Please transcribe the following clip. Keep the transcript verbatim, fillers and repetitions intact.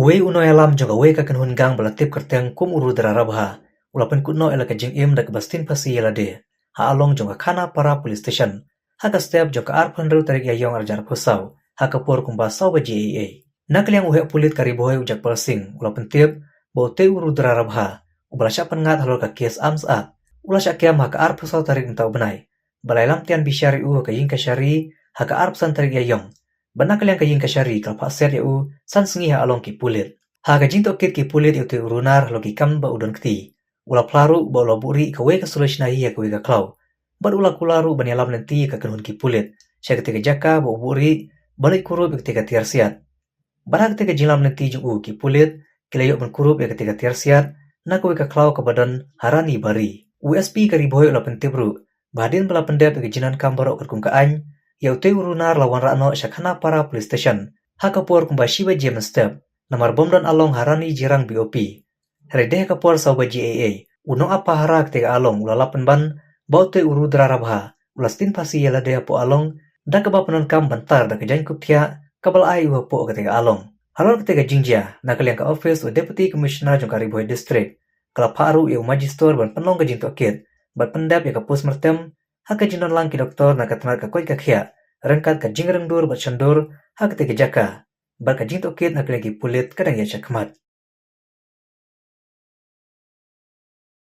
Uwei u nongïalam jong kawei ka kynhun gang ba la tip kyrteng kum u Rudra Rabha u la pynkut noh ïa la ka jingim da kaba sting phasi ïa lade ha along jong ka Khanapara Police Station ha ka step jong ka arphew hynriew tarik Ïaïong arhajar arphew saw ha ka por kumba saw baje eiei. Na ka liang u heh pulit ka Ri Bhoi u Jagpal Singh u la pyntip ba utei u Rudra Rabha uba la shah pynngat halor ka kes Arms Act u la shah kem ha ka arphew saw tarik mynta u bnai bad la ïalam tian bishar ïa u ha ka ïing kashari ha ka arphew san tarik Ïaïong. Bad na ka liang ka ïing kashari ka la phah siat ïa u san sngi ha along ki pulit. Ha ka jingtohkit ki pulit ïa utei u runar halor ki kam ba u don kti, u la phla ruh ba u la buhrieh kawei ka suloi shna hi ha kawei ka khlaw bad u la kular ruh ban ïalam lynti ïa ka kynhun ki pulit sha katei ka jaka ba u buhrieh ban leit kurup ïa katei ka tiar siat. Bad ha katei ka jingïalam lynti jong u ki pulit ki la ïoh ban kurup ïa katei ka tiar siat na kawei ka khlaw kaba don ha Rani Bari. U S P ka Ri Bhoi u la pyntip ruh ba hadien ba la pyndep ïa ka jingdonkam baroh katkum ka aiñ, ïa utei u runar la wanrah noh sha Khanapara Police Station ha ka por kumba shi baje mynstep namar bym don along ha Rani Jirang B O P. Hynrei dei ha ka por saw baje eiei u nongap pahara katei ka along u la lap pynban ba utei u Rudra Rabha u la sting phasi ïa lade hapoh along da kaba pyndonkam ban tar da ka jaiñkup thiah kaba la ai ïa u hapoh katei ka along. Halor katei ka jingjia, na ka liang ka ophis u Deputy Commissioner jong ka Ri Bhoi District ka la phah ruh ïa u Magistrate ban pynlong ka jingtohkit bad pyndep ïa ka postmortem ha ka jingdon lang ki doktor na ka tnat ka koit ka khiah ryngkat ka jingryngdur bad shondur ha katei ka jaka. Bad ka jingtohkit na ka liang ki pulit ka dang ïaid shakhmat.